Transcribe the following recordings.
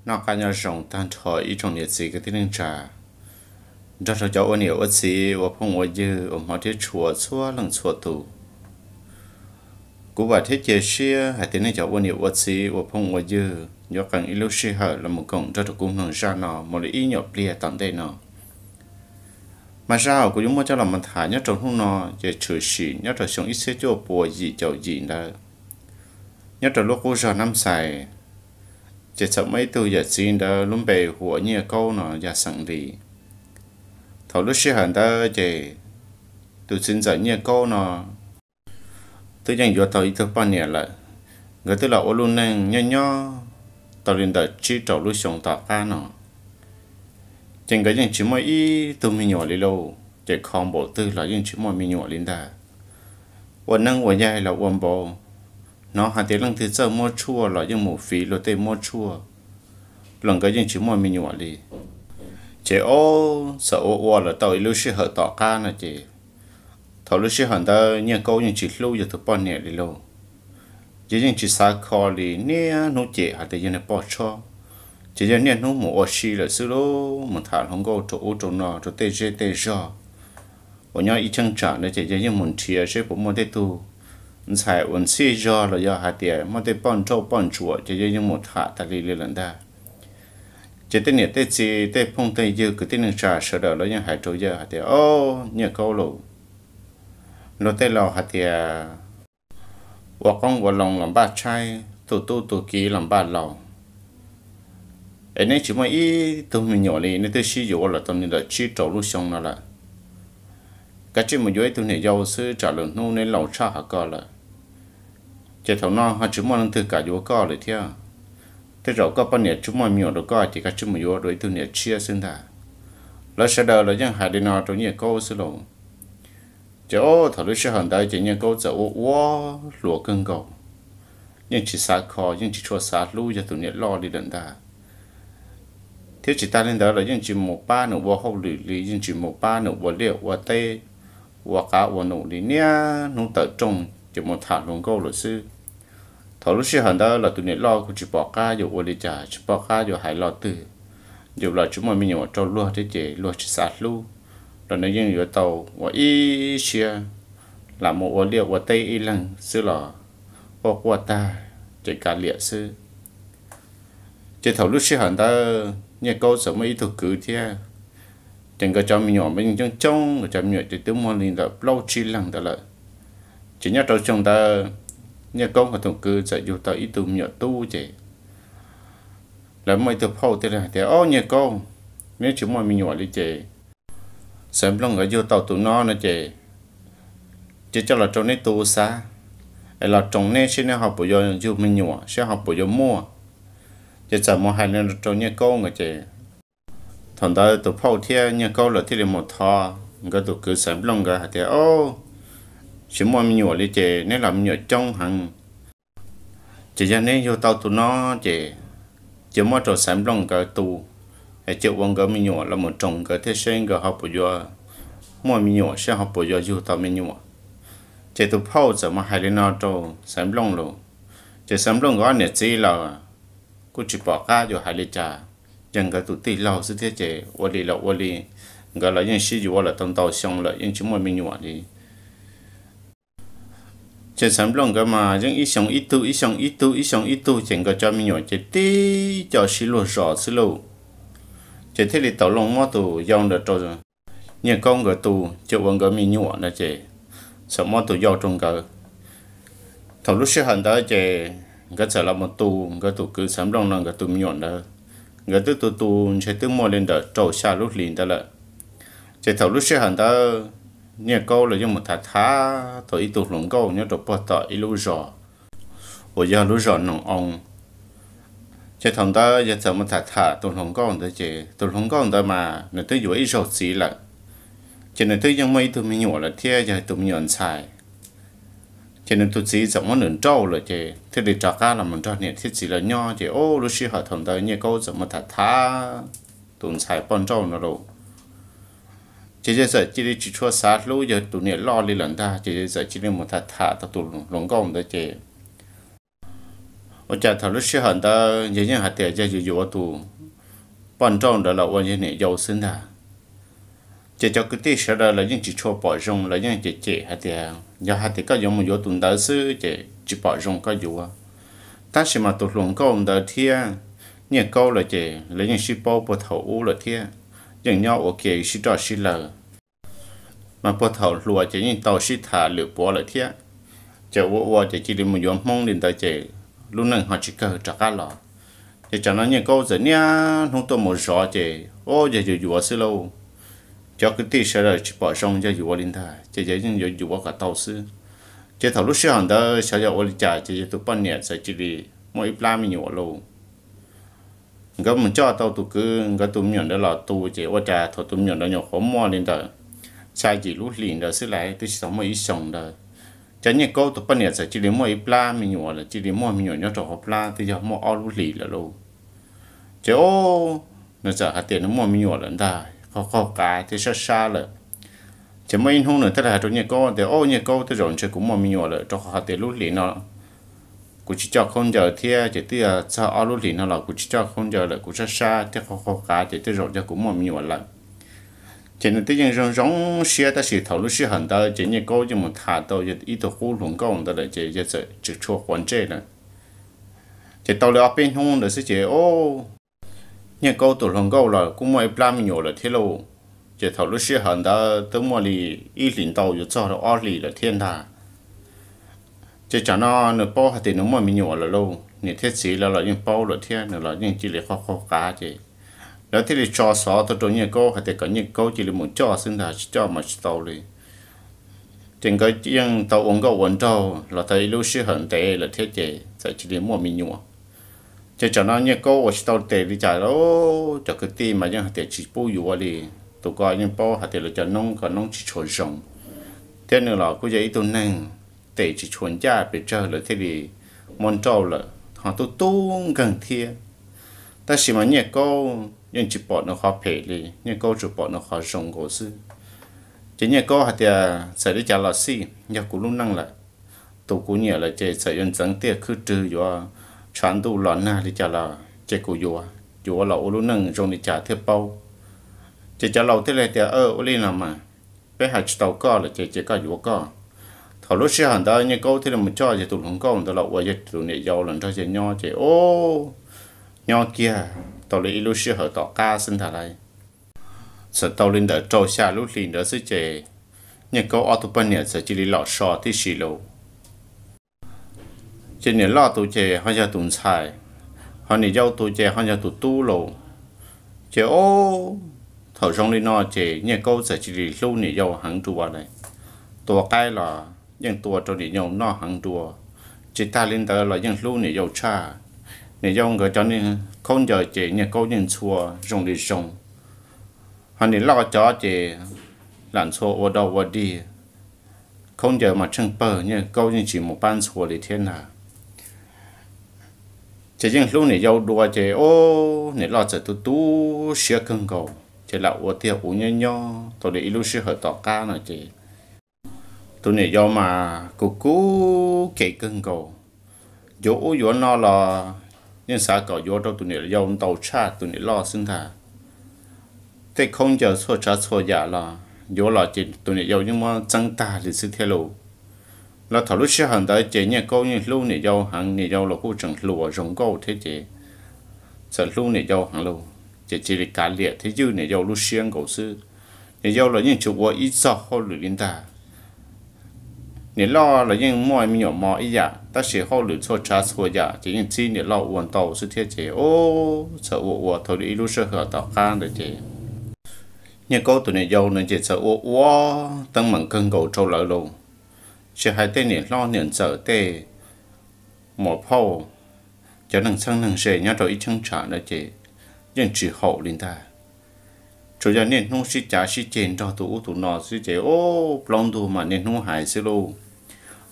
Noj qab nyob zoo tag nrho ib tsoom niam txiv kwv tij neej tsa, nrog rau cov ua niam ua txiv ua phooj ua ywg ua hmov thiab tshua txhua leej txhua tus. Kuv vam thiab cia siab hais tias nej cov ua niam ua txiv ua phooj ua ywg yuav qee ib lub sij hawm los mus koom nrog rau kuv mloog zaj no mus li ib nyuam pliag tom ntej no. Mas zaj uas kuv yuav muab coj los mus tham nyob rau hnub no ces tshwm sim nyob rau xyoo ib txhiab cuaj pua yim caum yim ntawd, nyob rau lub qub zog Nab Xais, ces txawm muaj ib tug yawm txiv ntawd lub npe hu ua Nyiaj Kaub no yog xeem Lis. Thaum lub sij hawm ntawd ces tus txiv ntxawm Nyiaj Kaub no twb yeej yuav tau ib tug poj niam lawm. Nkawd twb los ua lub neej nyob nyob tau li ntawm tsib rau lub xyoo tom qab no, ces nkawd yeej tsis muaj ib tug me nyuam li lauj. Ces kho npaum twg los yeej tsis muaj me nyuam li ntag. Ua neeb ua yaig los ua npaum, hnov hais tias leej twg txawj muab tshuaj los yeej mus fiv luag tej muab tshuaj, los nkawd yeej tsis muaj me nyuam li. Ces ob txawm ua ua los tau ib lub sij hawm tom qab no ces, thaum lub sij hawm ntawd Nyiaj Kaub yeej tsis hlub yog tus poj niam li lauj. Ces yeej tsis xav kho li, niaj hnub cem hais tias yog niag poj tshob, ces yog niaj hnub mus ua si lawm xwb lauj, mus tham hluas nkauj rau ub rau no rau tej zej tej zog uas nyob ib cheeb tsam no ces yog yeej mus nrhiav seb puas muaj tej tug ntxhais uas ntxhib zog los yog hais tias muaj tej poj nrauj poj ntsuam ces yog yeej mus tham tas li li lawm ntag. Ces tej niam tej txiv tej phooj tej ywg kwv tij neej tsa sawv daws los yeej hais rau yawg hais tias, Ob, Nyiaj Kaub lauj, luag tej laus hais tias ua qoob ua loo los npaj tshaib, tu tub tu kiv los npaj laus, es neb tsis muaj ib tug me nyuam li, neb twb sib yuav los tau li ntawm tsib rau lub xyoo no lawm. Kav tsij mus yuav ib tug niam yau xwb tsam lwm hnub neb laus tshaj hov ko lawm, ces thaum no ho tsis muaj leej twg kam yuav koj lawm thiab. Tej zaum koj poj niam tsis muaj me nyuam rau koj ces kav tsij mus yuav dua ib tug niam tshiab xwb ntag. Lawv sawv daws los yeej hais li no rau Nyiaj Kaub xwb lauj. Ces ob thaum lub sij hawm ntawd ces Nyiaj Kaub txawm ua ua hluas kawg nkaus, yeej tsis xav kho, yeej tsis tshua xav hlub yog tus niam loj li lawm ntag. Thiab tsis tas li ntawd los yeej tsis mus pab nws ua hauj lwm li, yeej tsis mus pab nws ua liaj ua teb, ua qav ua num li, niaj hnub tawm rooj ces mus tham hluas nkauj lawm xwb. Thaum lub sij hawm ntawd los tus niam loj kuj tsis pom qab yuav ua li cas, tsis pom qab yuav hais lo twg. Yus los tsis muaj me nyuam rau luag thiab ces luag tsis xav hlub, los nws yeej yuav tau ua ib siab lam mus ua liaj ua teb ib leeg xwb los quaj quaj tag ces kav liam xwb. Ces thaum lub sij hawm ntawd Nyiaj Kaub txawm muaj ib tug kwv thiab, ces nkawd cov me nyuam mas yeej coob coob, nkawd cov me nyuam ces twb muaj li ntawm plaub tsib leeg ntawd lawm. Ces nyob rau xyoo ntawd Nyiaj Kaub nkawd tus kwv txawm yug tau ib tug me nyuam tub ces lawv muaj ib tug phauj thiaj li hais tias, Ob, Nyiaj Kaub, neb tsis muaj me nyuam li ces Xaiv Nplooj nkawd yug tau tus no no ces, ces coj los rau neb tus xav, es los roos neb seb neb ho puas yuav yug me nyuam, seb ho puas yuav muaj. Ces txawm mus hais li no rau Nyiaj Kaub nkawd ces, thaum ntawd tus phauj thiab Nyiaj Kaub lawv thiaj li mus thov nkawd tus kwv Xaiv Nplooj nkawd hais tias, Ob, tsis muaj me nyuam li ces neb los me nyuam coob heev. Ces yog neb yug tau tus no ces cia muab rau Xaiv Nplooj nkawd tu, es cia ua nkawd me nyuam los mus roos nkawd thiab seb nkawd ho puas yuav muaj me nyuam, seb ho puas yuav yug tau me nyuam. Ces tus phauj txawm mus hais li no rau Xaiv Nplooj lawm. Ces Xaiv Nplooj nkawd ob niam txiv los kuj tsis pom qab yuav hais li cas, yog nkawd tus tij laug xwb thiab ces ua li los ua li, nkawd los yeej sib yuav los tau ntau xyoo lawm yeej tsis muaj me nyuam li. Ces Xaiv Nplooj nkawd mas yeej ib xyoo ib tug, ib xyoo ib tug, ib xyoo ib tug, ces nkawd cov me nyuam ces tib co sib luag zos xwb lauj. Ces thiaj li tau loo muab tus yau ntawd rau Nyiaj Kaub nkawd tu, cia ua nkawd me nyuam no ces txawm muab tus yau rau nkawd. Thaum lub sij hawm ntawd ces nkawd txawm los mus tu nkawd tus kwv Xaiv Nplooj no nkawd tus me nyuam ntawd. Nkawd twb tu tu ntshe twb muaj li ntawm rau xya lub hlis ntawd lawm. Ces thaum lub sij hawm ntawd Nyiaj Kaub los yeej mus tham tham tau ib tug hluas nkauj nyob rau puag tom ib lub zos uas yog lub zos Noog Oo. Ces thaum ntawd yog txawm mus tham tham tus hluas nkauj ntawd ces tus hluas nkauj ntawd mas nws twb yuav ib zaug txiv lawm, ces nws twb yeej muaj ib tug me nyuam lawm thiab yog tus me nyuam ntxhais. Ces nws tus txiv txawm muab nws nrauj lawm ces thiaj li rov qab los mus nrog niam thiab txiv lawv nyob. Ces ob lub sij hawm thaum ntawd Nyiaj Kaub txawm mus tham tham tus ntxhais poj nrauj no lauj. Ces yawg txawm cia li tsis tshua xav hlub yog tus niam loj li lawm ntag, ces yawg txawm cia li mus tham tham tau tus hluas nkauj ntawd ces Ua cas thaum lub sij hawm ntawd yog yeej hais tias yog yuav yuav tus poj nrauj ntawd los ua yog niam yau xwb ntag. Ces cov kwv tij sawv daws lawv yeej tsis tshua pom zoo, lawv yeej cem cem hais tias yog hais tias koj yuav mus yuav tus ntawd xwb ces tsis pom zoo koj yuav. Tab sis mas tus hluas nkauj ntawd thiab Nyiaj Kaub lawm ces lawv yeej sib paub puag thaum ub lawm thiab, yeej nyob ua ke sib roj sib laws. Mas puag thaum hluas ces yeej tau sib tham lwm puav lawm thiab. Ces ua ua ces cia li mus yuav Hmoob li ntawd ces lub neej ho tsis kawg rov qab los. Ces tsam no Nyiaj Kaub txawm niaj hnub tuaj mus zov ces, o, yog yuav yuav xwb lauj. Cov kwv tij sawv daws tsis pom zoo yog yuav li ntag ces yog yeej yuav yuav kom tau xwb. Ces thaum lub sij hawm ntawd xyov yog ua li cas ces yog tus poj niam txawm cia li muaj ib plab me nyuam lauj. Nkawd mus coj tau tus kwv, nkawd tus me nyuam ntawd los tu ces ua cas thaum tus me nyuam ntawd nyuam qhuav muaj li ntawm xya yim lub hlis ntawd xwb las, twb tsis tau muaj ib xyoos ntawd, ces Nyiaj Kaub tus poj niam txawm cia li muaj ib plab me nyuam lawm, cia li muaj me nyuam nyob rau hauv plab twb yog muaj ob lub hlis lawm lauj. Ces o, nws txawm hais tias nws muaj me nyuam lawm ntag, qaug qaug qav thiab sab sab lawm. Ces muaj ib hnub nws thiaj li hais rau Nyiaj Kaub tias, o, Nyiaj Kaub, tej zaum ntshe kuv muaj me nyuam lawm rau qhov hais tias lub hlis no kuv tsis coj khaub ncaws thiab ces twb yog txog ob lub hlis no los kuv tsis coj khaub ncaws lawm, kuv sab sab thiab qaug qaug qav ces tej zaum yog kuv muaj me nyuam lawm. Ces nws twb yeej zoo zoo siab tab sis thaum lub sij hawm ntawd ces Nyiaj Kaub yeej mus tham tau yog ib tug qub hluas nkauj ntawd lawm ces yog txawm tsis tshua quav ntsej lawm. Ces tau li ob peb hnub ntawd xwb ces o, Nyiaj Kaub tus hluas nkauj los kuj muaj ib plab me nyuam lawm thiab lauj. Ces thaum lub sij hawm ntawd twb muaj li ib hlis ntau yuav txog rau ob hlis lawm thiab ntag. Ces tsam no nws paub hais tias nws muaj me nyuam lawm lauj, niam thiab txiv lawv los yeej paub lawm thiab nws los yeej cia li qaug qaug qav ces lawv thiaj li tso xov tuaj rau Nyiaj Kaub hais tias kom Nyiaj Kaub cia li mus coj xwb ntag, tsis coj mas tsis tau li. Ces nkawd yeej tau ua nkauj ua nraug los tau ib lub sij hawm ntev lawm thiab ces txawm cia li muaj me nyuam. Ces tsam no Nyiaj Kaub ua tsis tau tes li cas lauj, cov kwv tij mas yeej hais tias tsis pub yuav li. Tus ko yeej paub hais tias lawv cov noob ko noob tsis tshua zoo, thiab nws los kuj yog ib tug neeg tes tsis tshua ncaj pes tsawg lawv thiaj li muab nrauj lawm ho tub tub nkeeg thiab. Tab sis mas Nyiaj Kaub yeej tsis pom nws qhov phem li, Nyiaj Kaub tsuas pom nws qhov zoo nkaus xwb. Ces Nyiaj Kaub hais tias txawm li cas los xij yog kuv lub neej lawm, tus kuv nyiam lawm ces txawm yuav ntxeev tiaj khwb rwg yuav tshav ntuj los nag li cas los ces kuv yuav, yuav los ua lub neej zoo li cas thiaj paub. Ces cov laus thiaj li tias, ua li no mas, peb hais tsis tau koj lawm ces ces koj yuav koj. Thaum lub sij hawm ntawd Nyiaj Kaub thiaj li mus coj yog tus hluas nkauj ntawd los ua yog tus niam yau los nrog yawg nyob ces o, nyob kiag tau li ib lub sij hawm tom qab xwb ntag lauj. Txawm tau li ntawm rau xya lub hlis ntawd xwb ces Nyiaj Kaub ob tug poj niam txawm cia li los so tib si lauj. Ces niam loj tus ces ho yog tus ntxhais, ho niam yau tus ces ho yog tus tub lauj. Ces o, thaum zoo li no ces Nyiaj Kaub txawm cia li hlub niam yau heev dua lawm. Tua qaib los yeej tua rau niam yau noj heev dua. Tsis tag li ntawd los yeej hlub niam yau tshaj. Niam yau nkawd cov khaub ncaws ces Nyiaj Kaub yeej ntxhua zoo li zoo. Ho niam loj cov ces lam ntxhua ua dog ua dig, khaub ncaws mas tsheej pawg Nyiaj Kaub yeej tsis mus pab ntxhua li thiab ntag. Ces yeej hlub niam yau dua ces o, niam loj txawm tu tu siab kawg nkaus ces lam ua tiag ua nyob nyob tau li ib lub sij hawm tom qab no ces tus niam yau mas kuv kuv kev kawg nkaus. Yuav ub yuav no los yeej xav kom yuav rau tus niam yau ntau tshaj tus niam loj xwb ntag. Tej khaub ncaws txhua tsav txhua yam los yuav los ces tus niam yau yeej muab txeeb tag li xwb thiab lauj. Los thaum lub sij hawm ntawd ces Nyiaj Kaub yeej hlub niam yau heev, niam yau los kuj tseem hluas zoo nkauj thiab ces txawm hlub niam yau heev lauj, ces cia li kav liam thiab ywj niam yau lub siab nkaus xwb. Niam yau los yeej tsis ua ib txog hauj lwm li ntag. Niam loj los yeej muaj me nyuam mos ib yam, tab sis hauj lwm txhua tsav txhua yam ces yeej txib niam loj ua ntau xwb thiab ces o, txawm ua ua tau li ib lub sij hawm tom qab ntawd ces Nyiaj Kaub tus niam yau no ces txawm ua ua teeb meem kawg nkaus rau lawv lauj. Tsis hais tej niam hlob niam ntxawm tej muam phauj, cov neeg txheeb neeg ze nyob rau ib cheeb tsam no ces yeej tsis haum li ntag. Tsuas yog niaj hnub sib cav sib ceg nrog tus ub tus no xwb ces o, plaub ntug mas niaj hnub hais xwb lauj.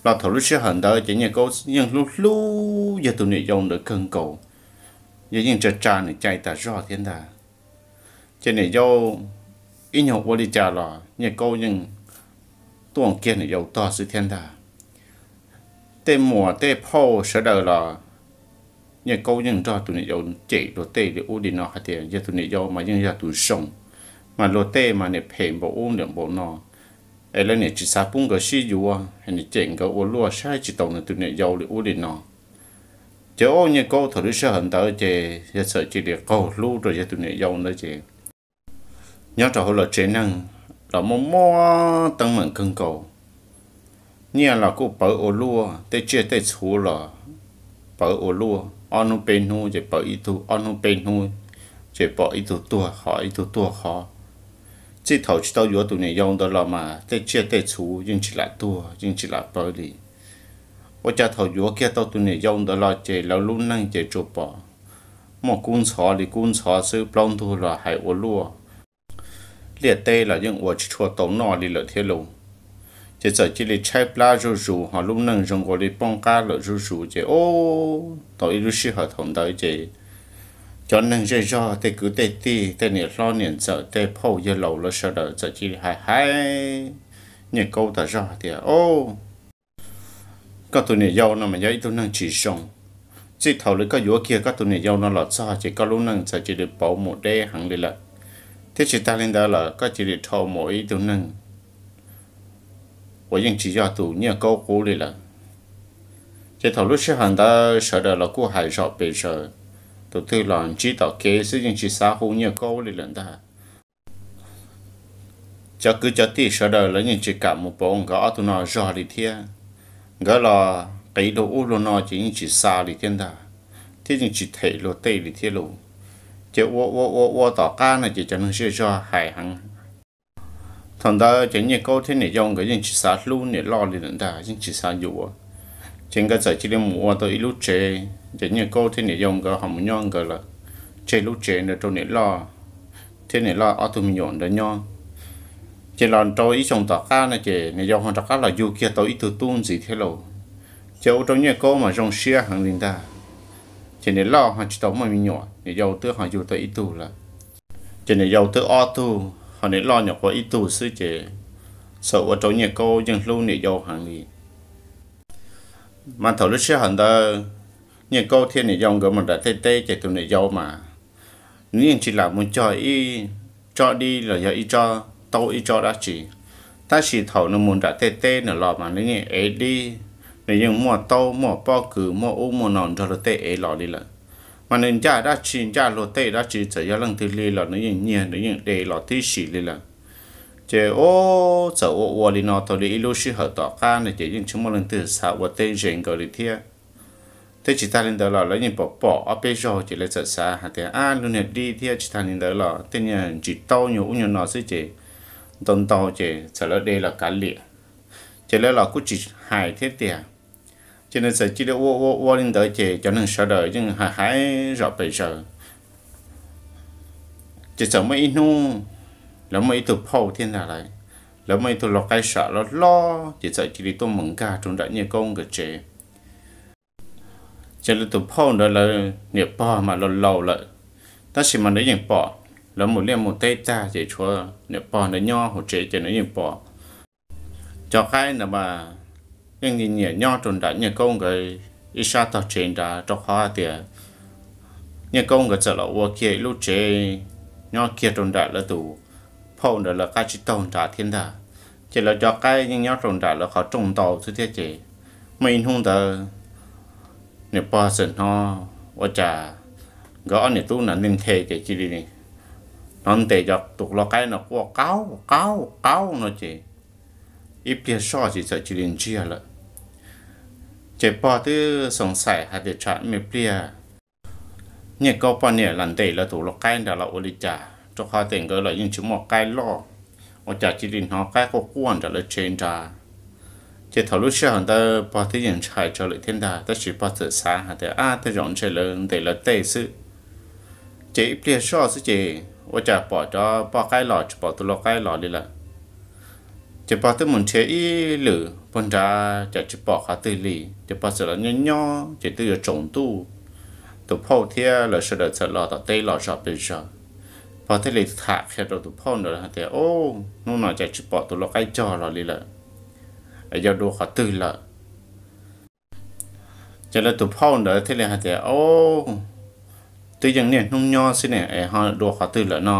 Los thaum lub sij hawm ntawd ces Nyiaj Kaub yeej hlub hlub yog tus niam yau ntawd kawg nkaus, yog yeej tsa tsa nws cai tas zog thiab ntag. Ces niam yau ib nyuag ua li cas los Nyiaj Kaub yeej tuaj kiag niam yau tog xwb thiab ntag. Tej muam tej phauj sawv daws los Nyiaj Kaub yeej nrog tus niam yau cem luag tej li ub li no hais tias yog tus niam yau mas yeej yog tus zoo, mas luag tej mas niam phem npaum ub niam npaum no, es lawv niam tsis xav pub nkawd sib yuav, niam cem nkawd ua luaj saib tsis taus nws tus niam yau li ub li no. Ces ub, Nyiaj Kaub thaum lub sij hawm ntawd ces yog txawm cia li qaug hlub rau yog tus niam yau ntawd ces nyob rau hauv lawv tsev neeg los muaj muaj teeb meem kawg nkaus. Nyiaj los kuj pawv ua luaj, tej tsiaj tej txhu los pawv ua luaj, ob hnub peb hnub ces pawv ib tug, ob hnub peb hnub ces pom ib tug tuag hov ib tug tuag hov. Txij thaum tsis tau yuav tus niam yau ntawd los mas tej tsiaj tej txhu yeej tsis lam tuag yeej tsis lam pawv li. Ua cas thaum yuav kiag tau tus niam yau ntawd los ces lawv lub neej ces tsuas pom muaj kub ntxhov li kub ntxhov xwb, plaub ntug los hais ua luaj, liaj teb los yeej ua tsis tshua tau noj li lawm thiab lauj. Ces txawm cia li tshaib plab zuj zus, ho lub neej zoo nkaus li poob qab lawm zuj zus ces ub, tau ib lub sij hawm thaum ntawd ces cov neeg zej zog, tej kwv tej tij, tej niam hlob niam ntxawm, tej phauj yawg laus lawv sawv daws txawm cia li hais hais Nyiaj Kaub tas zog tias, Ub, koj tus niam yau no mas yog ib tug neeg tsis zoo. Txij thaum lawv koj yuav kiag koj tus niam yau no los txog ces koj lub neej txawm cia li pauv mus deb heev li lawm, thiab tsis tag li ntawd los koj cia li dhau mus ib tug neeg uas yeej tsis yog tus Nyiaj Kaub qub li lawm. Ces thaum lub sij hawm ntawd sawv daws los kuj hais zom pes zaws, tus twg los ntsib tom kev xwb yeej tsis xav hu Nyiaj Kaub li lawm ntag. Cov kwv cov tij sawv daws lawv yeej tsis kam mus pauv nkawd ob tug no zog li thiab. Nkawd los qiv luag ub luag no ces yeej tsis xa li thiab ntag, thiab yeej tsis them luag tej li thiab lauj. Ces ua ua ua ua tom qab no ces cov neeg zej zog hais heev. Thaum ntawd ces Nyiaj Kaub thiab niam yau nkawd yeej tsis xav hlub niam loj li lawm ntag, yeej tsis xav yuav. Ces nkawd txawm cia li mus ua tau ib lub tsev, ces Nyiaj Kaub thiab niam yau nkawd ho mus nyob nkawd lawm tseg lub tsev ntawd rau niam loj thiab niam loj ob tug me nyuam ntawd nyob. Ces los rau ib xyoo tom qab no ces niam yau ho rov qab los yug kiag tau ib tug tub ntxiv thiab lauj. Ces ua rau Nyiaj Kaub mas zoo siab heev li ntag. Ces niam loj ho tsis tau muaj me nyuam, niam yau twb ho yug tau ib tug lawm. Ces niam yau twb ob tug, ho niam loj nyuam qhuav ib tug xwb ces txawm ua rau Nyiaj Kaub yeej hlub niam yau heev li. Mas thaum lub sij hawm ntawd Nyiaj Kaub thiab niam yau nkawd mus nram tej teb ces tus niam yau mas nws yeej tsis lam mus cog ib tsob dib los yog ib tsob taub ib tsob dab tsi. Tab sis thaum nws mus nram tej teb nws los mas nws yeej ev dib, nws yeej muaj taub muaj pob kws muaj ub muaj no nrog luag tej ev los li lawm. Mas nws ncaj dab tsi ncaj luag tej dab tsi txawm yog leej twg li los nws yeej nyiag nws yeej de los tib si li lawm. Ces ub, txawm ua ua li no tau li ib lub sij hawm tom qab no ces yeej tsis muaj leej twg xav ua teb ze nkawd li thiab. Thiab tsis tag li ntawd los lawv yeej pom pom ob peb zaug ces lawv txawm xav hais tias, ab, lub niag dib thiab tsis tag li ntawd los tej niag ntsis taub nyuag ub nyuag no xwb ces ntau ntau ces txawm lawv de los kav liam, ces lawv los kuj tsis hais thiab tiag. Ces nws txawm cia li ua ua ua li ntawd ces cov neeg sawv daws yeej hais hais zom pes zaws. Ces txawm muaj ib hnub lawv muaj ib tug phauj thiab ntag lauj, lawv muaj ib tug lau qaib sam loj loj ces txawm cia li tuaj mus nkag rau nram Nyiaj Kaub nkawd tsev. Ces lawv tus phauj ntawd lawv niam pog mas laus laus lawm, tab sis mas nws yeej pom, lawv mus liaj mus teb tag ces tshuav niam pog ntawd nyob hauv tsev ces nws yeej pom cov qaib ntawd mas yeej nyiam nyiam nyob rau nram Nyiaj Kaub nkawd ib sab tog tsev nrad, rau qhov hais tias Nyiaj Kaub nkawd txawm los ua kiag ib lub tsev nyob kiag rau nram lawv tus phauj ntawd lawv qab tsib taug nrad thiab ntag. Ces lawv cov qaib yeej nyob rau nram lawv qhov rooj ntau xwb thiab ces muaj ib hnub ntawd niam pog txawm hnov ua cas nkawd ob niam tub na nthe nthe ces cia li hnov ntes cov tus lau qaib no quaj qaub qaub qaub no ces ib pliag soj ces txawm cia li ntsiag lawm. Ces pog twb xoo xais hais tias tsam me pliag Nyiaj Kaub poj niam los ntes lawv tus lau qaib nrad los ua li cas, rau qhov tias nkawd los yeej tsis muaj qaib loj, ua cas cia li hnov qaib quaj quaj nram lawv tsev nrad. Ces thaum lub sij hawm ntawd pog twb yeej ntshai tsawv lawm thiab ntag, tab sis pog txawm xav hais tias, ab, tej zaum ntshe lawv ntes lawv tej xwb. Ces ib pliag soj xwb ces ua cas pom cov poj qaib los tsis pom tus lau qaib los li lawm. Ces pog twb mus nrhiav ib lwm puag nrad cas tsis pom qhov twg li, ces pog txawm los nyob nyob ces twb yuav tsaus ntuj, tus phauj thiab lawv sawv daws txawm los tom teb los zom pes zaws. Pog thiaj li tham qhia rau tus phauj ntawd hais tias, o, hnub no cas tsis pom tus lau qaib cog los li lawm, yog dua qhov twg lawm. Ces lawv tus phauj ntawd thiaj li hais tias, Au, twb yeej niaj hnub nyob xwb ne es ho dua qhov twg lawm no?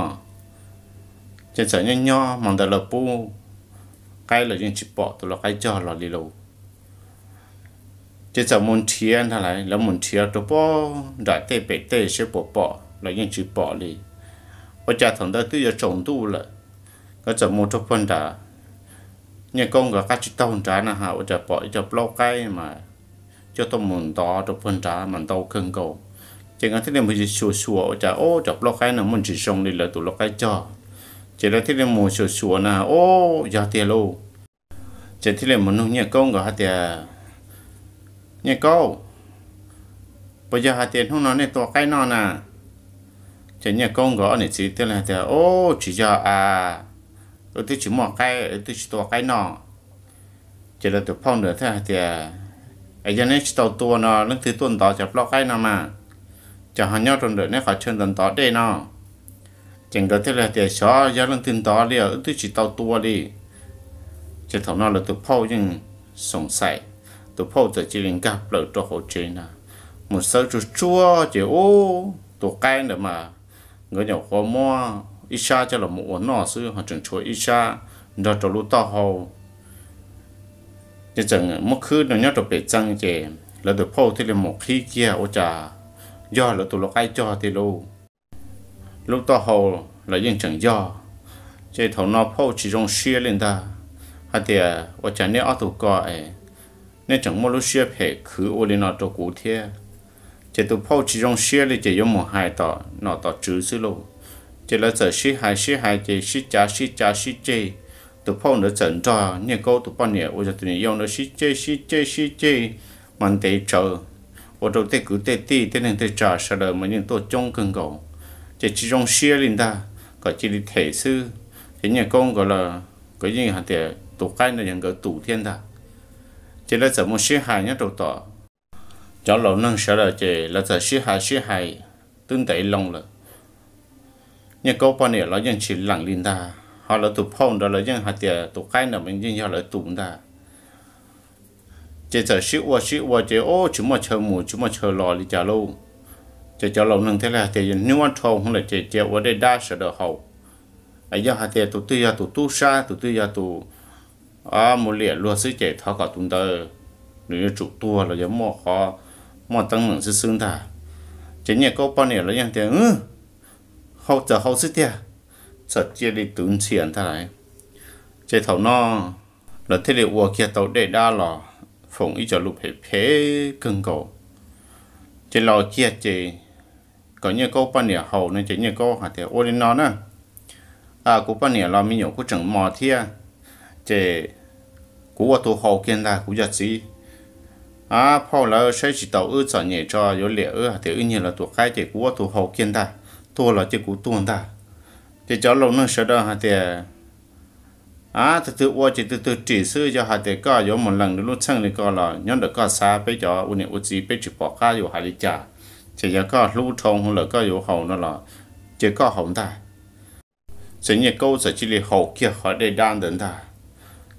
Ces txawm nyob nyob hmo ntawd lawv pub qaib los yeej tsis pom tus lau qaib cog los li lauj. Ces txawm mus nrhiav ntag lauj, lawv mus nrhiav rau puag nram tej pem tej seb puas pom los yeej tsis pom li. Ua cas thaum ntawd twb yuav tsaus ntuj lawm, nkawd txawm mus rau puag nram Nyiaj Kaub nkawd qab tsib taug nrad na has ua cas pom ib co plaub qaib mas coj tuaj mus ntov rau puag nrad mas ntau kawg nkaus. Ces nkawd thiaj li mus xyuas xyuas ua cas, Au, cov plaub qaib no muaj ntsis zoo li lawv tus lau qaib cog. Ces lawv thiaj li mus xyuas xyuas na, Au, yog tiag lauj. Ces thiaj li mus nug Nyiaj Kaub nkawd hais tias, Nyiaj Kaub, puas yog hais tias hnub no nej tua qaib noj na? Ces Nyiaj Kaub nkawd ob niam txiv thiaj li hais tias, Au, tsis yog a, wb twb tsis muaj qaib, wb twb tsis tua qaib noj. Ces lawv tus phauj ntawd thiaj hais tias, Es yog neb tsis tau tua no leej twg tuaj ntov cov plaub qaib no mas? Ces ho nyob rau ntawm neb qhov chaw ntawd ntov dej no. Ces nkawd thiaj li hais tias, Xyov yog leej twg ntov li os, wb twb tsis tau tua li. Ces thaum no lawv tus phauj yeej xoom xaim, tus phauj txawm cia li nkag plaws rau hauv tsev na, mus xawb tsuag tsuag ces ub, tus qaib ntawd mas nkawd nyuam qhuav muab ib sab coj los mus ua noj xwb ho tseem tshuav ib sab nrog rau lub taub hau. Ces txawm muab khwb no nyob rau pem txee ces lawv tus phauj thiaj li mus qhib kiag ua cas yog lawv tus lau qaib cog tiag lauj. Lub taub hau los yeej tseem yog. Ces thaum no phauj tsis zoo siab li ntag, hais tias, Ua cas neb ob tug ko es neb tseem muaj lub siab phem khwv ua li no rau kuv thiab? Ces tus phauj tsis zoo siab li ces yuav mus hais tom nom tom tswv xwb lauj. Ces lawv txawm sib hais sib hais ces sib cav sib cav sib ceg. Tus phauj ntawd txawm nrog Nyiaj Kaub tus poj niam uas yog tus niam yau ntawd sib ceg sib ceg sib ceg mas ntev tsawv, ua rau tej kwv tej tij tej neeg tej tsav sawv daws mas yeej tuaj coob kawg nkaus. Ces tsis zoo siab li ntag, kom cia li them xwb. Ces Nyiaj Kaub nkawd los nkawd yeej hais tias tus qaib no yog nkawd tus thiab ntag. Ces lawv txawm mus sib hais nyob rau tom cov laus neeg sawv daws ces lawv txawm sib hais sib hais twb ntev loo lawm. Nyiaj Kaub poj niam los yeej tsis lees li ntag, ho lawv tus phauj ntawd los yeej hais tias tus qaib ntawd mas yeej yog lawv tus ntag. Ces txawm sib ua sib ua ces ub tsis muaj chaw mus tsis muaj chaw los li cas lauj. Ces cov laus neeg thiaj li hais tias yog hnub ua dhau hwv lawm ces cia ua dej dab sawv daws haus. Yog hais tias tus twg yog tus tub sab tus twg yog tus mus liam luag xwb ces thov kom tus ntawd nws yuav tsum tuag los yog muaj qhov muaj teeb meem xwb xwb ntag. Ces Nyiaj Kaub poj niam los yeej tias haus txawm haus xwb tiag, txawm cia li twv ntxhias ntag lauj. Ces thaum no lawv thiaj li ua kiag tau dej dab los foom ib co lus phem phem kawg nkaus. Ces los kiag ces kom Nyiaj Kaub poj niam haus no ces Nyiaj Kaub hais tias ua li no na, kuv poj niam los me nyuam kuj tseem mos thiab, ces kuv ua tus haus kiag ntag, kuv yog txiv phauj lawv saib tsis taus wb txom nyem tso yuav liam wb hais tias wb nyiag lawv tus qaib ces kuv ua tus haus kiag ntag, tuag los ces kuv tuag ntag. Ces cov laus neeg sawv daws hais tias a, tus twg ua ces tus twg ris xwb, yog hais tias koj yuav mus lees nws lub txheej li ko los nyob ntawm koj xav, peb cov ua niam ua txiv peb tsis pom qab yuav hais li cas. Ces yog koj hlub dhau hwv lawm koj yuav haus no los cia koj haus ntag. Ces Nyiaj Kaub txawm cia li haus kiag qhov dej dab ntawd ntag.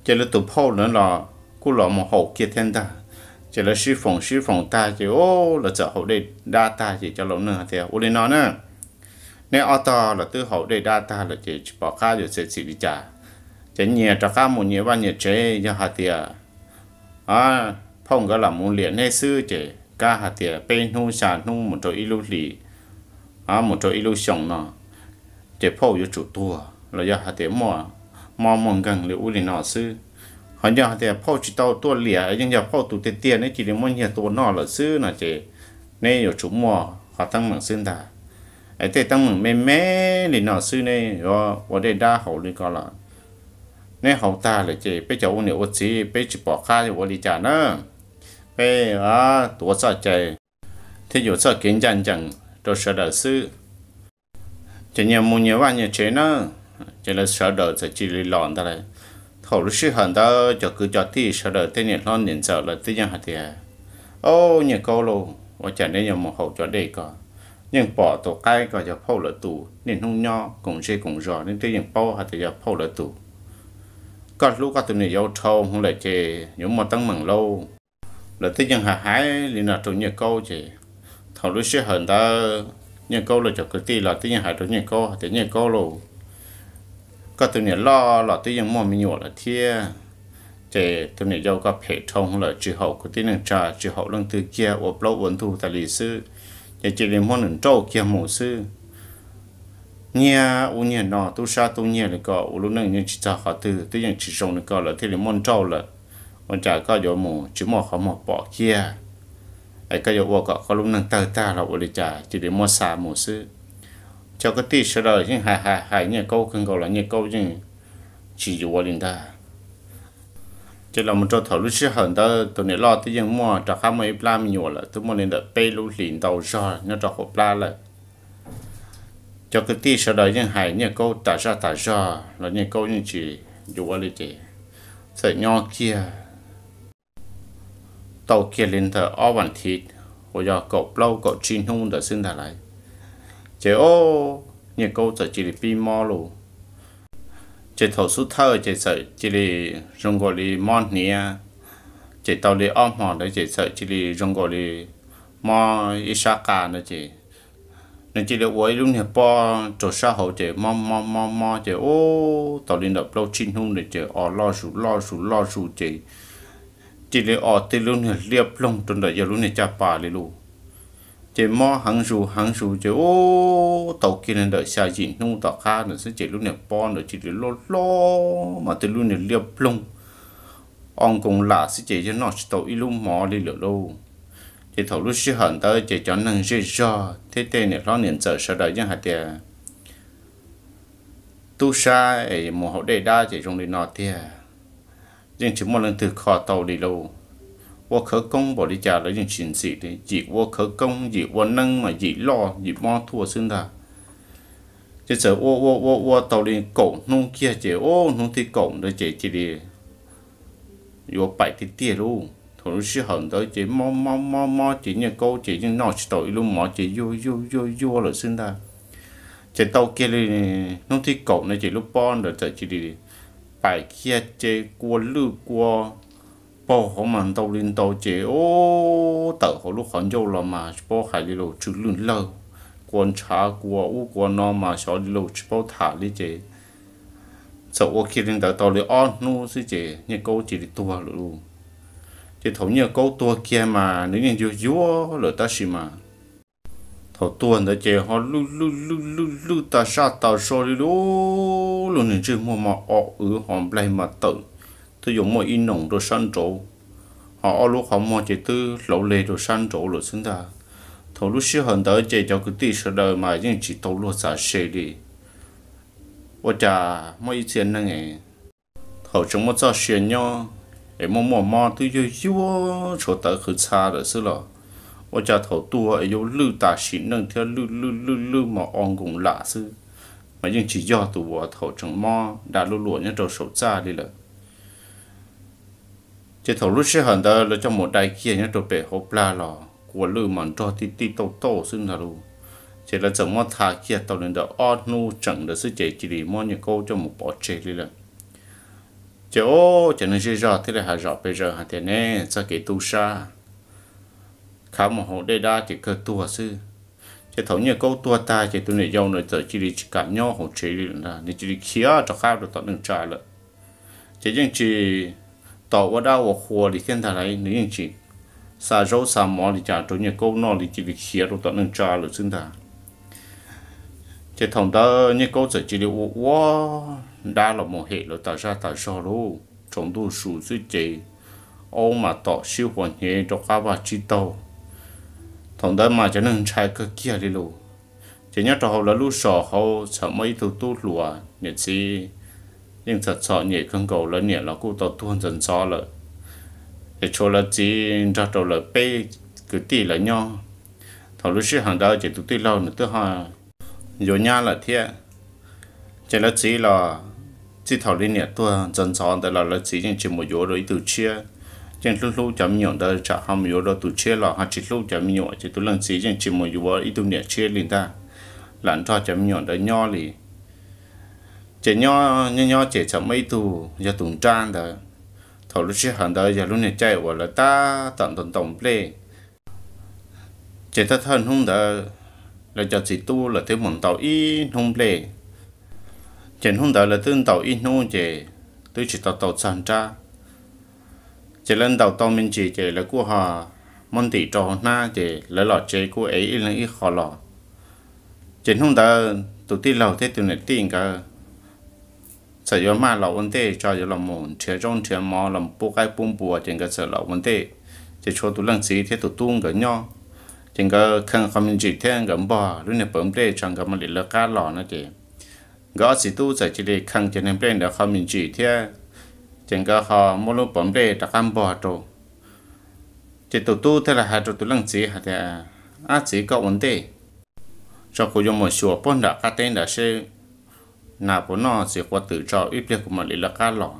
Ces lawv tus phauj ntawd los kuj los mus haus kiag thiab ntag. Ces lawv sib foom sib foom tag ces lawv txawm haus dej dab tag ces cov laus neeg hais tias ua li no na, neb ob tog los twb haus dej dab tag lawm ces tsis pom qab yuav txiav txim li cas. Ces nyias rov qab mus nyias vaj nyias tsev, yog hais tias phauj nkawd lam mus liam neb xwb ces kab hais tias peb hnub xya hnub mus rau ib lub hlis, mus rau ib lub xyoo no ces phauj yuav tsum tuag los yog hais tias muaj mob muaj nkeeg li ub li no xwb. Ho yog hais tias phauj tsis tau tuaj liam, yeej yog phauj tus tiag tiag neb cia li muab nyiag tua noj lawm xwb no ces neb yuav tsum muaj qhov teeb meem xwb ntag. Es tej teeb meem me me li no xwb neb yuav ua dej dab haus li ko los, neb haus tag lawm ces peb cov ua niam ua txiv peb tsis pom qab yuav ua li cas na. Peb tuav txoj cai thiab yuav txoj kev ncaj ncees rau sawv daws xwb. Ces nyias mus nyias vaj nyias tsev nawb. Ces lawv sawv daws txawm cia li los ntag lauj. Thaum lub sij hawm ntawd cov kwv cov tij sawv daws tej niam hlob niam ntxawm lawv twb yeej hais tias, Au, Nyiaj Kaub lauj, ua cas neb yuav mus haus cov dej ko? Yeej pom tus qaib ko yog phauj lawv tus, niaj hnub nyob koom zej koom zos neb twb yeej paub hais tias yog phauj lawv tus. Koj hlub koj tus niam yau dhau hwv lawm ces yuav muaj teeb meem lauj. Lawv twb yeej hais hais li no rau Nyiaj Kaub ces thaum lub sij hawm ntawd Nyiaj Kaub los cov kwv tij los twb yeej hais rau Nyiaj Kaub hais tias, Nyiaj Kaub lauj, koj tus niam loj los twb yeej muaj me nyuam lawm thiab, ces tus niam yau koj phem dhau lawm, tsis haum kwv tij neej tsa, tsis haum leej twg kiag, ua plaub ua ntug tas li xwb, ces cia li muab nws nrauj kiag mus xwb. Nyiag ub nyiag no, tub sab tub nyiag li ko, ua lub neej yeej tsis txog qhov twg, twb yeej tsis zoo li ko, lawv thiaj li muab nrauj lawm. Ua cas koj yuav mus tsis muaj qhov muag pom kiag? Es koj yuav ua kom koj lub neej tawg tag los ua li cas, cia li muab xa mus xwb. Cov kwv tij sawv daws yeej hais hais hais Nyiaj Kaub kawg nkaus los Nyiaj Kaub yeej tsis yuav li ntag. Ces los mus rau thaum lub sij hawm ntawd tus niam loj twb yeej muaj rov qab muaj ib plab me nyuam lawm, twb muaj li ntawm peb lub hlis ntau zog nyob rau hauv plab lawm. Cov kwv tij sawv daws yeej hais Nyiaj Kaub tas zaj tas zog los Nyiaj Kaub yeej tsis yuav li ces txawm nyob kiag tau kiag li ntawm ob vas thiv uas yog kaum plaub kaum tsib hnub ntawd xwb ntag lauj. Ces o, Nyiaj Kaub txawm cia li pib mob lauj. Ces thaum xub thawj ces txawm cia li zoo nkaus li mob hniav, ces tau li ob hmo ntawd ces txawm cia li zoo nkaus li mob ib sab qa ntawd ces nws cia li ua ib lub niag pob rau sab hauv ces mob mob mob mob ces ub tau li ntawm plaub tsib hnub ntawd ces o loj zus loj zus loj zus ces cia li o tej lub niag liab ploog rau ntawm yog lub niag caj pas li lauj. Ces mob heev zus heev zus ces ub tau kiag li ntawm xya yim hnub tom qab ntawd xwb ces lub niag pob ntawd cia li loj loj mas tej lub niag liab ploog o nkoos lam xwb ces yog noj tsis tau ib lub mov li lawm lauj. Ces thaum lub sij hawm ntawd ces cov neeg zej zog thiab tej niam hlob niam ntxawm sawv daws yeej hais tias, tub sab es mus haus dej dab ces zoo li no tiag, yeej tsis muaj leej twg kho tau li lauj. Ua khawv koob npaum li cas los yeej tsis ntxim li, yim ua khawv koob yim ua neeb mas yim loj yim mob tuaj xwb ntag. Ces txawm ua ua ua ua tau li kaum hnub kiag ces ub hnub thib kaum ntawd ces cia li yuav pais tiag tiag lauj. Thaum lub sij hawm ntawd ces mob mob mob mob ces Nyiaj Kaub ces yeej noj tsis tau ib lub mov ces yuag yuag yuag yuag lawm xwb ntag. Ces tau kiag li hnub thib kaum no ces lub pob ntawd txawm cia li pais kiag ces kua lwj kua paug hauv mas ntau li ntau ces ub tawm hauv lub qhov ncauj los mas tsis paub hais li lauj, tsw lwj lawg, kua ntshav kua ub kua no mas xyov li lauj tsis paub tham li ces txawm ua kiag li ntawd tau li ob hnub xwb ces Nyiaj Kaub cia li tuag lawm lauj. Ces thaum Nyiaj Kaub tuag kiag mas nws yeej yuag yuag lawm tab sis mas thaum tuag ntawd ces ho lwj lwj lwj lwj lwj tas zaj tas zog li lauj, lub niag ntsej muag mas o wv ho nplaig mas tawm twb yuav muaj ib noos rau sab nraud, ho ob lub qhov muag ces twb hlauv leg rau sab nraud lawm xwb ntag. Thaum lub sij hawm ntawd ces cov kwv tij sawv daws mas yeej tsis tau luag txav ze li. Ua cas muaj ib txhia neeg es thaum tseem muaj txoj sia nyob es muaj muaj mob twb yuag yuag tshuav tawv qhwv txha lawm xwb los ua cas thaum tuag es yuav lwj tas sim neej thiab lwj lwj lwj lwj mas o nkoos lam xwb, mas yeej tsis yog tus uas thaum tseem mob da lub luam nyob rau saum txaj li lawm. Ces thaum lub sij hawm ntawd lawv coj mus dai kiag nyob rau pem hauv plag los kua lwj mas nrog tij tij tauj tauj xwb ntag lauj. Ces lawv txawm muab tha kiag tau li ntawm ob hnub tseem ntawd xwb ces cia li muab Nyiaj Kaub coj mus pov tseg li lawm. Ces o, cov neeg zej zog thiaj li hais zom pes zaws hais tias ne txoj kev tub sab khav mus haus dej dab ces kawg tuag xwb. Ces thaum Nyiaj Kaub tuag tag ces tus niam yau ntawd txawm cia li tsis kam nyob hauv tsev li lawm ntag, nws cia li khiav rov qab rau tom neej tsa lawm. Ces yeej tsis tos ua dab ua qhua li thiab ntag lauj, nws yeej tsis xa zaub xa mov li cas rau Nyiaj Kaub noj li, cia li khiav rau tom neej tsa lawm xwb ntag. Ces thaum ntawd Nyiaj Kaub txawm cia li ua ua dab los mus hem lawv tas zaj tas zog lauj, tsaus ntuj zus xwb ces aub mas tom sib huas hnyev rau qab vaj tsib taug. Thaum ntawd mas cov neeg ntshai kawg kiag li lauj. Ces nyob rau hauv lawv lub zos hauv txawm muaj ib tug tub hluas niam txiv yeej txom txom nyem kawg nkaus, lawv niam los kuj tau tuag ntxov ntxov lawm, ces tshuav lawv txiv nrog rau lawv peb kwv tij lawv nyob. Thaum lub sij hawm ntawd ces tus tij laug nws twb ho yuav nyab lawm thiab. Ces lawv txiv los txij thaum li niam tuag ntxov ntxov ntawd los lawv txiv yeej tsis mus yuav dua ib tug tshiab. Yeej hlub hlub cov me nyuam ntawd, tsam ho mus yuav dua tus tshiab los ho tsis hlub cov me nyuam, ces tus leej txiv yeej tsis mus yuav ib tug niam tshiab li ntag, lam nrog cov me nyuam ntawd nyob li. Ces nyob nyob nyob ces txawm muaj ib tug yog tus nrab ntawd, Thaum lub sij hawm ntawd yog lub niag caij uas lawv tab tom ntaus ntaus nplej. Ces thawj thawj hnub ntawd lawv cov txiv tub lawv twb mus ntaus ib hnub nplej. Ces hnub ntawd lawv twb ntaus ib hnub ces twb tsis tau tau txog nrab. Ces lawv ntaus tau me ntsis ces lawv kuj ho muab ntim rau hauv hnab ces lawv los tsev kuj ev ib leeg ib qho los. Ces hnub ntawd tus tij laug thiab tus niam tij nkawd txawm yuav maj los ua ntej tso yuav los mus nrhiav zaub nrhiav mov los pub qaib pub npua ces nkawd txawm los ua ntej. Ces tshuav tus leej txiv thiab tus tub nkawd nyob. Ces nkawd kheej qhov me ntsis thiab nkawd npog lub niag pawv nplej tso nkawd mam li lawv qab los no ces nkawd ob txiv tub txawm cia li kheej cov niag nplej ntawd qhov me ntsis thiab. Ces nkawd ho muab lub pawv nplej rov qab npog rau. Ces tus tub thiaj li hais rau tus leej txiv hais tias, Ab txiv, koj ua ntej tso, kuv yuav mus xyuas puag nram qab teb nrad seb nas puas noj txiv quav twm tso ib pliag kuv mam li lawv qab los.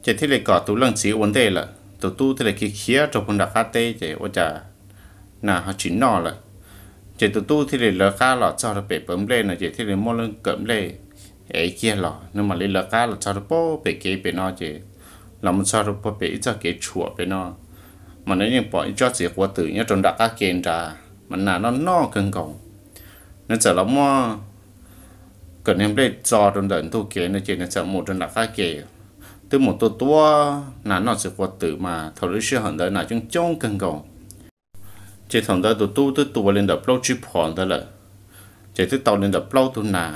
Ces thiaj li kom tus leej txiv ua ntej lawm, tus tub thiaj li khiav khiav rau puag nram qab teb ces ua cas nas ho tsis noj lawm. Ces tus tub thiaj li lawv qab los txog rau pem pawv nplej no ces thiaj li muab lub kawm nplej ev kiag los, nws mam li lawv qab los txog rau puag pem kev pem no ces los mus txog rau puag pem ib txoj kev tshuam pem no, mas nws yeej pom ib tsob txiv quav twm nyob rau nram qab ke nrad mas nas noj noj kawg nkaus. Nws txawm los muab kawm niag nplej tso rau ntawm ntug kev no ces nws txawm mus rau nram qab ke, twb mus tua tua nas noj txiv quav twm mas thaum lub sij hawm ntawd nas coob coob kawg nkaus. Ces thaum ntawd tus tub twb tua li ntawm plaub tsib phom ntawd lawm, ces twb tau li ntawm plaub tug nas.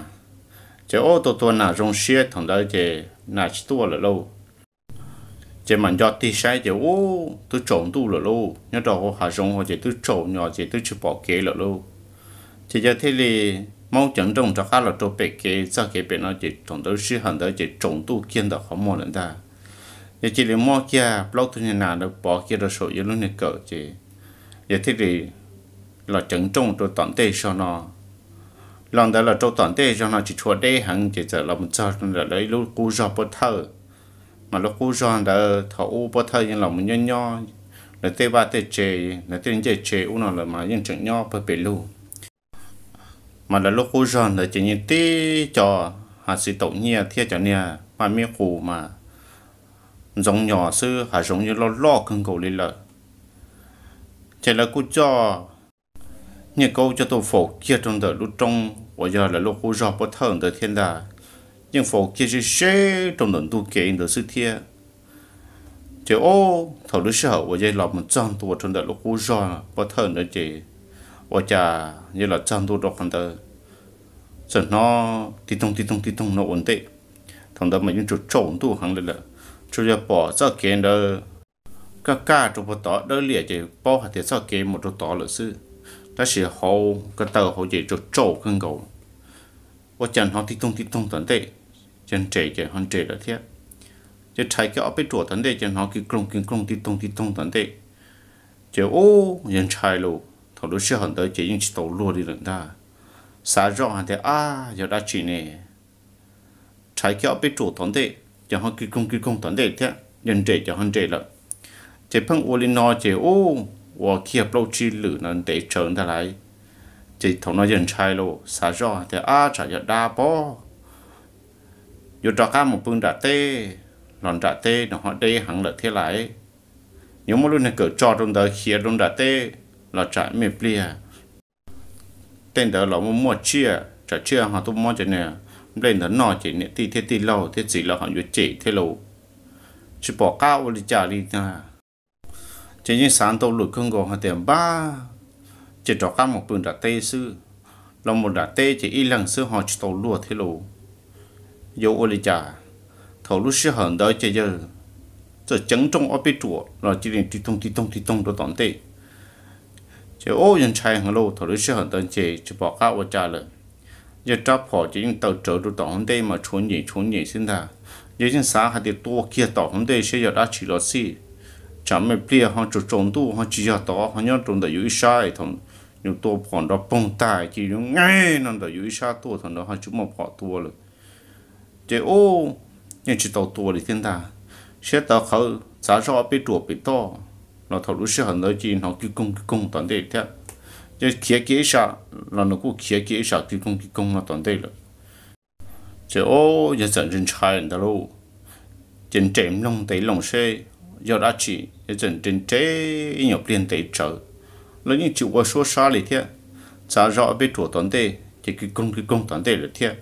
Ces ua tua tua nas zoo siab thaum ntawd ces nas tsis tuaj lawm lauj. Ces mam nco tig saib ces ub twb tsaus ntuj lawm lauj, nyob rau hauv hav zoov hauv ces twb tsaus nyo ces twb tsis pom kev lawm lauj. Ces yawg thiaj li maub ceev nrooj rov qab los rau pem kev txoj kev pem no ces thaum ntawd lub sij hawm ntawd ces tsaus ntuj kiag ntawm qhov muag lawm ntag. Yawg cia li muab kiag plaub tug niag nas ntawd pov kiag rau saum yawg lub niag kawm ces yawg thiaj li los ceev nrooj rau tom ntej zog no. Los ntawd los rau tom ntej zog no tsis tshua deb heev ces txawm los mus txog rau ntawm lawv ib lub qub zog pov thawj. Mas lub qub zog ntawd thaum ub pov thawj yeej los mus nyob nyob lawv tej vaj tej tse, lawv tej ncej tse ub no lawm mas yeej tseem nyob pawg pes lug. Mas lawv lub qub zog ntawd ces yeej tib co hav xiv taum nyiaj thiab cov niag maj mib qus mas ntxoov nyos xwb, hav zoov yeej loj loj kawg nkaus li lawm. Ces lawv kuj coj nyiaj kaub coj tuaj faus kiag rau ntawm lub roob uas yog lawv lub qub zog pov thawj ntawd thiab ntag, yeej faus kiag ze ze rau ntawm ntug kev ntawd xwb thiab. Ces ub thaum lub sij hawm uas yawg los mus txog ntua rau ntawm lub qub zog pov thawj ntawd ces ua cas yawg los txog ntua rau qhov ntawd txawm hnov ti toog ti toog ti toog no ua ntej. Thaum ntawd mas yeej tsaus tsaus ntuj heev li lawm, tsuas yog pom txoj kev ntawd kaj kaj rau puag tod dawb liam ces paub hais tias txoj kev mus rau tod lawm xwb, tab sis hauv ko taw hauv ces tsaus tsaus kawg nkaus. Ua cas hnov ti toog ti toog tom ntej, ces nres ces ho nres lawm thiab. Ces rhais kiag ob peb ruam tom ntej ces hnov kis kloog kis kloog ti toog ti toog tom ntej. Ces ub yawg ntshai lauj, thaum lub sij hawm ntawd ces yeej tsis tau luag li lawm ntag. Xav zoj hais tias ab yog dab tsi ne, rhais kiag ob peb ruam tom ntej ces ho kis koog kis koog tom ntej thiab, yawg nres ces ho nres lawm. Ces pheej ua li no ces ub ua kiag plaub tsib lwm no ntev tsawv ntag lauj. Ces thaum no yawg ntshai lauj, xav zoj hais tias ab tsam yog dab pob, yuav rov qab mus pw nram teb los nram teb no ho deb heev lawm thiab lauj. Yuav muab lub niag kawm tso rau ntawd khiav rau nram teb los tsam me pliag tej ntawd los muaj muaj tsiaj, tsam tsiaj ho tuaj muab cov niag nplej ntawd noj ces niam tij thiab tij laug thiab txiv lawv ho yuav cem thiab lauj. Tsis pom qab ua li cas li ntag. Ces yeej xav ntau lwm kawg nkaus hais tias npab, ces rov qab mus pw nram teb xwb, los mus nram teb ces ib leeg xwb ho tsis tau luag thiab lauj. Yuav ua li cas? Thaum lub sij hawm ntawd ces yawg txawm ceev nrooj ob peb ruam los cia li ti toog ti toog ti toog rau tom ntej. Ces ub yawg ntshai heev lauj, thaum lub sij hawm ntawd ces tsis pom qab ua cas lawm. Yawg rab phom ces yeej taw rawv rau tom hauv ntej mas tshuav nyem tshuav nyem xwb ntag. Yawg yeej xav hais tias tua kiag tom hauv ntej seb yog dab tsi los xij, tsam me pliag ho tsaus tsaus ntuj ho tsis yog tod ho nyob rau ntawm yus ib sab es thaum yus tua phom nrov poog tag ces yuav nqes no ntawm yus ib sab tuaj, thaum ntawd ho tsis muaj phom tua lawm. Ces ub yeej tsis tau tua li thiab ntag. Siab tawv qhawv xav zoj ob peb ruam pem toj los thaum lub sij hawm ntawd ces hnov kwv koog kwv koog tom ntej thiab. Ces khiav kiag ib sab los nws kuj khiav kiag ib sab kwv koog kwv koog no tom ntej lawm. Ces ub yawg txawm ntshai ntshai ntawd lauj, Ces nres mloog ntev loo seb yog dab tsi, yawg txawm nres nres ib nyuag pliag ntev tsawv los yeej tsis ua suab sab li thiab. Txav zog ob peb ruam tom ntej ces kig koog kig koog tom ntej lawm thiab.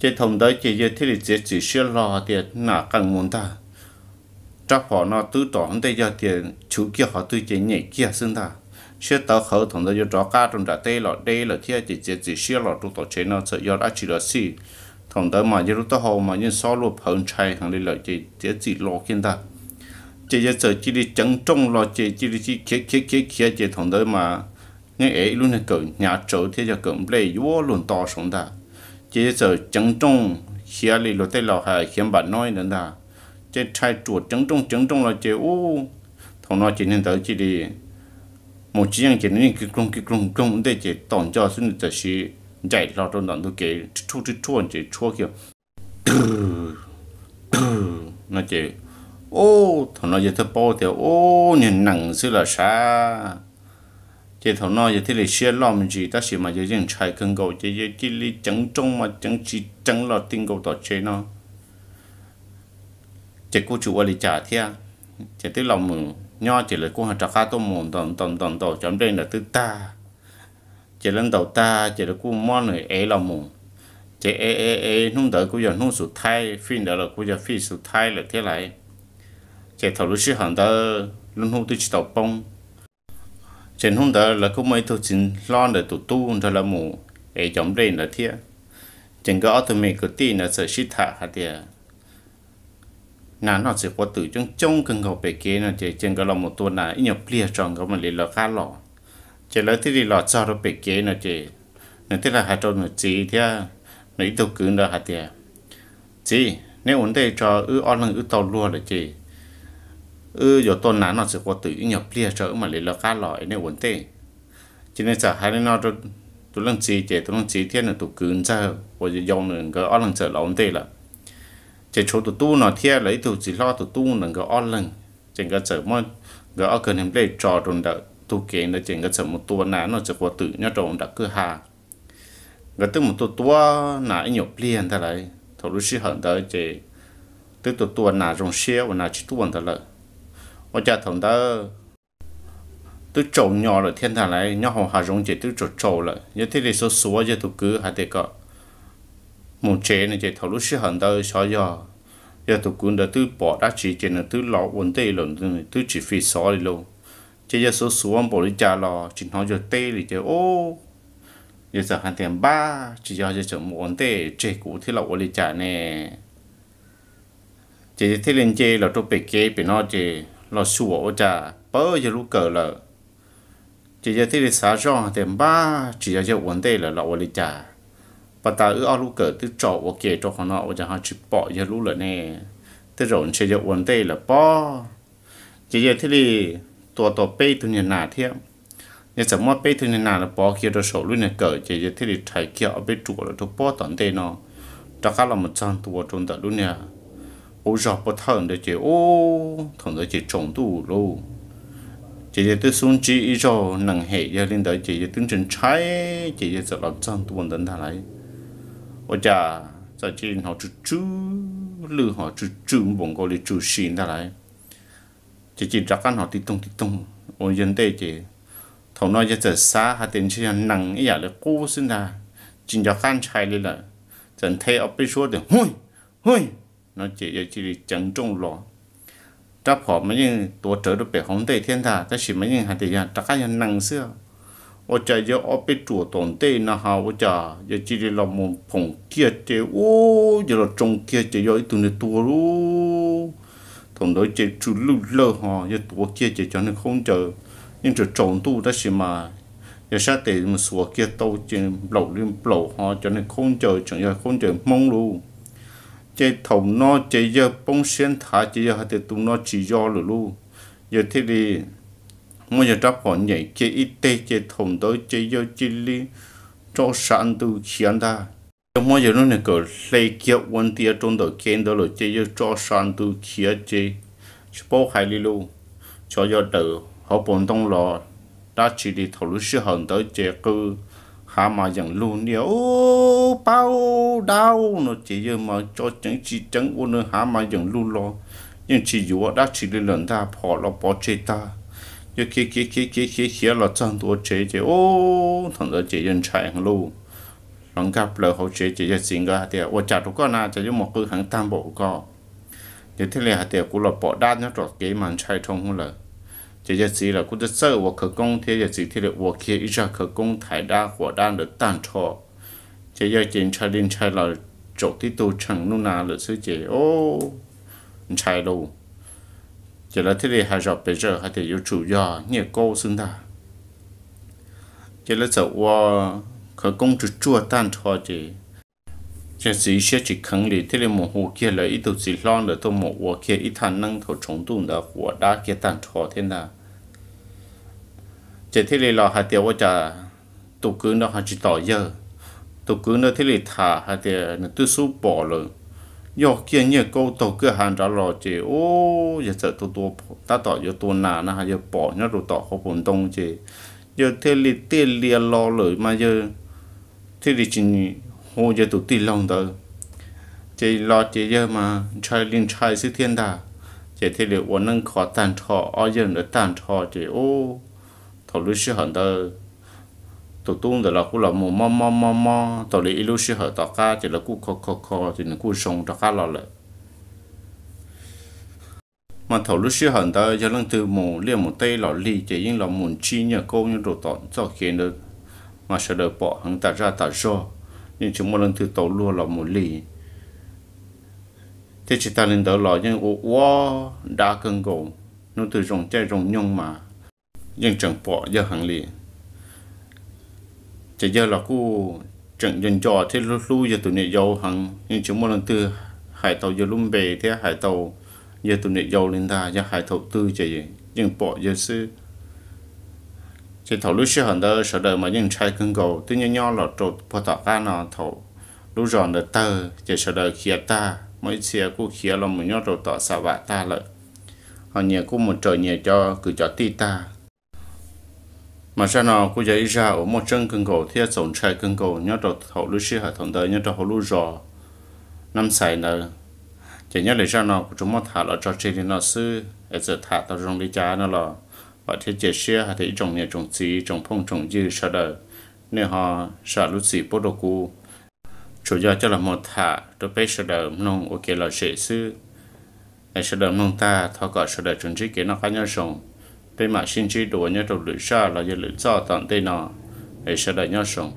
Ces thaum ntawd ces yawg thiaj li txiav txim siab hlo tias nam qees mus ntag. Rab phom no twb tom ntej yog tias chwv kiag qhov twg ces nyem kiag xwb ntag. Siab tawv qhawv thaum ntawd yuav rov qab rau nram teb los deb lawm thiab ces txiav txim siab los rau tom tsev no txawm yog dab tsi los xij. Thaum ntawd mas yawg lub taub hau mas yeej xob luaj phawv ntshai heev li lawm ces txiav txim los kiag ntag. Ces yawg txawm cia li ceev nrooj los ces cia li khiav khiav khiav khiav ces thaum ntawd mas yeej ev ib lub niag kawm hnyav tsawv thiab yog kawm nplej yuav luag nto saud ntag. Ces yawg txawm ceev nrooj khiav li luag tej laus hais khiav npam noib ntawd ntag. Ces rhais ruam ceev nrooj ceev nrooj los ces ub, thaum no ces niag ntawd cia li mus tsis yeej ces nws yeej kig kloog kig kloog kig kloog ntej ces tom nco xwb nws txawm sis ncaim hlo rau ntawm ntug kev rhuaj rhuaj ces tshuab kiag no ces, ub, thaum no yawg thiaj paub tias ub, niag nees xwb los sav. Ces thaum no yawg thiaj li siab loj me ntsis tab sis mas yawg yeej ntshai kawg nkaus ces yawg cia li ceev nrooj mas ceev tsis ceev los ti nkaus tom tsev no. Ces kuj tsis ua li cas thiab. Ces twb los mus nyob ces lawv kuj ho rov qab tuaj mus ntaus ntaus ntaus ntaus cov nplej ntawd twb tag. Ces lawv ntaus tag ces lawv kuj muab nws ev los mus. Ces ev ev ev hnub ntawd kuj yog hnub xus thaib, fij ntawd los kuj yog fij xus thaib lawm thiab lauj. Ces thaum lub sij hawm ntawd lub hnub twb tsis tau poob. Ces hnub ntawd lawv kuj muaj ib tug txiv hlob ntawd tus tub nrog lawv mus ev cov nplej ntawd thiab. Ces nkawd ob tug me kwv tij ntawd txawm sib tham hais tias nas noj txiv quav twm coob coob kawg nkaus pem kev no ces cia nkawd los mus tua nas ib nyuag pliag tso nkawd mam li lawv qab los. Ces lawv thiaj li los txog rau pem kev no ces nws thiaj li hais rau nws txiv thiab nws ib tug kwv ntawd hais tias, Txiv, neb ua ntej tso, wb ob leeg wb tau luag lawm ces wb yuav tua nas noj txiv quav twm ib nyuag pliag tso wb mam li lawv qab los es neb ua ntej. Ces nws txawm hais li no rau tus leej txiv ces tus leej txiv thiab nws tus kwv ntxawg uas yau nws nkawd ob leeg txawm los ua ntej lawm. Ces tshuav tus tub no thiab lawv ib tug txiv hlob tus tub ntawd nkawd ob leeg, ces nkawd txawm muab nkawd ob kwv niag nplej tso rau ntawm ntug kev ntawd ces nkawd txawm mus tua nas noj txiv quav twm nyob rau nram kwj ha. Nkawd twb mus tua tua nas ib nyuag pliag ntag lauj, thaum lub sij hawm ntawd ces twb tua tua nas zoo siab uas nas tsis tuaj ntawd lawm. Ua cas thaum ntawd twb tsaus nyo lawm thiab ntag lauj, nyob hauv hav zoov ces twb tsaus tsaus lawm, yawg thiaj li xuav xuav yawg tus kwv hais tias kom mus tsev no ces thaum lub sij hawm ntawd xyov yog yawg tus kwv ntawd twb pom dab tsi ces nws twb los ua ntej lawm, nws twb tsis fi xov li lauj. Ces yawg xuav xuav npaum li cas los tsis hnov yawg teb li ces ub, yawg txawm hais tias, Npab, tsis yog yawg tseem mus ua ntej tseg kuv thiab los ua li cas ne? Ces yawg thiaj li nce los rau pem kev pem no ces los xyuas ua cas pawv yawg lub kawm lawm. Ces yawg thiaj li xav zoj tias, Npab, tsis yog yawg ua ntej lawm los ua li cas? Pas tas wb ob lub kawm twb tso ua ke rau qhov no ua cas ho tsis pom yawg lub lawm ne? Tej zaum ntshe yawg ua ntej lawm pob. Ces yawg thiaj li tua tau peb tug niag nas thiab. Yawg txawm muab peb tug niag nas los pov kiag rau saum lub niag kawm ces yawg thiaj li rhais kiag ob peb ruam los rau pob tom ntej no, rov qab los mus txog ntua rau ntawm lub niag qub zog pob thawj ntawd ces ub, thaum ntawd ces tsaus ntuj lauj. Ces yawg twb xub ntsib ib zaug nees hem yawg li ntawd ces yawg twb ntshai ntshai, ces yawg txawm los txog ntua ntawd ntag lauj, ua cas txawm cia li hnov tsw tsw lwj ho tsw tsw npaum nkaus li tsw si ntag lauj. Ces cia li rov qab hnov ti toog ti toog ua yawg ntej ces thaum no yawg txawm xav hais tias ntshe yog nees ib yam li qub xwb ntag, tsis nco qab ntshai li lawm. Txawm nthe ob peb suab tias, Huj! Huj! No ces yawg cia li ceev nrooj los. Rab phom mas yeej tuav rawv rau pem hauv ntej thiab ntag, tab sis mas yeej hais tias yog rov qab yog nees xwb. Ua cas yawg ob peb ruam tom ntej no ho ua cas yawg cia li los mus phoom kiag ces ub, yawg los tsoo kiag ces yog ib tug niag tuag lauj. Thaum ntawd ces tsw lwj lawj ho yawg tuav kiag ces cov niag khaub ncaws yeej tsaus tsaus ntuj tab sis mas yawg sab tes mus xuas kiag tau ces nplaum li nplaum ho cov niag khaub ncaws tseem yog khaub ncaws Hmoob lauj. Ces thaum no ces yawg poob siab nthav ces yawg hais tias tus no tsis yog lawm lauj. Yawg thiaj li muab yawg rab phom nyem kiag ib teg ces thaum ntawd ces yawg cia li tso sav ntws khiav ntag. Yawg muab yawg lub niag kawm hle kiag ua ntiav rau ntawm kev ntawd lawm ces yawg tso sav ntws khiav ces tsis paub hais li lauj. Xyov yog daws hauv paus ntoo los dab tsi li, thaum lub sij hawm ntawd ces qw hav mas yeem lug niaj ub paub dab no ces yawg mas tso ceev tsis ceev ua nws hav mas yeem lug los yeej tsis yuav dab tsi li lawm ntag, phom los pov tseg tag. Yawg khiav khiav khiav khiav khiav khiav los txog ntua tsev ces ub, thaum ntawd ces yawg ntshai heev lauj. Los nkag plaws hauv tsev ces yawg txiv nkawd hais tias, Ua cas rau koj na, cas yuav mus qw heev tag npaum ko? Yawg thiaj li hais tias, Kuv los pom dab nyob rau kev mas ntshai dhau lawm. Ces yawg txiv los kuj txawj txawj ua khawv koob thiab, yawg txiv thiaj li ua kiag ib zaj khawv koob thaiv dab quas dab ntawd tag nrho. Ces yawg ces ntshai li ntshai los tsaum tib tug tsheej nub na lawm xwb ces ntshai lauj. Ces lawv thiaj li hais zom pes zaws hais tias yuav tsum yog Nyiaj Kaub xwb ntag. Ces lawv txawm ua khawv koob tsuag tsuag tag nrho ces yawg txiv siab tsis kheev li thiaj li mus hu kiag lawv ib tug txiv hlob ntawd tuaj mus ua kiag ib thaj neeb thaum tsaus ntuj ntawd quas dab kiag tag nrho thiab ntag. Ces thiaj li los hais tias, Ua cas tus kwv ntawd ho tsis tom yawg? Tus kwv ntawd thiaj li tham hais tias nws twb xub pom lawm, yog kiag Nyiaj Kaub taug kwj ha nrad los ces ub, yawg txawm tua tua, tab tom yuav tua nas no yawg pom nyob rau tom hauv paus ntoo ces yawg thiaj li tiaj lias los lawm mas yawg thiaj li tsis hu yawg tus tij laug ntawd. Ces los ces yawg mas ntshai li ntshai xwb thiab ntag. Ces thiaj li ua neeb kho tag nrho ob yawg ntawd tag nrho ces ub, thaum lub sij hawm ntawd tus tub ntawd los kuj los mus mob mob mob mob tau li ib lub sij hawm tom qab ces lawv kuj kho kho kho ces nws kuj zoo rov qab los lawm. Mas thaum lub sij hawm ntawd yog leej twg mus liaj mus teb los lig ces yeej los mus ntsib Nyiaj Kaub nyob rau tom txoj kev ntawd, mas sawv daws pom heev tas zaj tas zog, yeej tsis muaj leej twg tau luag los mus lig. Thiab tsis tag li ntawd los yeej ua ua dab kawg nkaus, hnub twg zoo caij zoo nyoog mas yeej tseem pom yawg heev li. Ces yawg los kuj tseem nco nco thiab hlub hlub yawg tus niam yau heev, yeej tsis muaj leej twg hais tau yawg lub npe thiab hais tau yawg tus niam yau li ntag, yog hais thaum twg ces yeej pom yawg xwb. Ces thaum lub sij hawm ntawd sawv daws mas yeej ntshai kawg nkaus, twb nyob nyob los rau puag tom qab no thaum lub zos ntawd tawg ces sawv daws khiav tag, muaj ib txhia kuj khiav los mus nyob rau tom Xa Vam tag lawm, ho nyias kuj mus raws nyias cov kwv cov tij tag. Mas zaj no kuj yog ib zaj uas muaj tseeb kawg nkaus thiab txaus ntshai kawg nkaus nyob rau thaum lub sij hawm thaum ntawd nyob rau hauv lub zos Nab Xais ntawd. Ces nyob li zaj no kuv tsuas muab tham los tso tseg li no xwb, es txawm tham tau zoo li cas no los vam thiab cia siab hais tias ib tsoom niam tsoom txiv tsoom phooj tsoom ywg sawv daws nej ho zam lub txim pub rau kuv, tsuas yog coj los mus tham rau peb sawv daws mloog ua kev lom zem xwb. Es sawv daws mloog tag thov kom sawv daws tsuas ntsib kev noj qab nyob zoo, peb mam sib ntsib dua nyob rau lwm zaj los yog lwm txoj tom ntej no. Es sawv daws nyob zoo.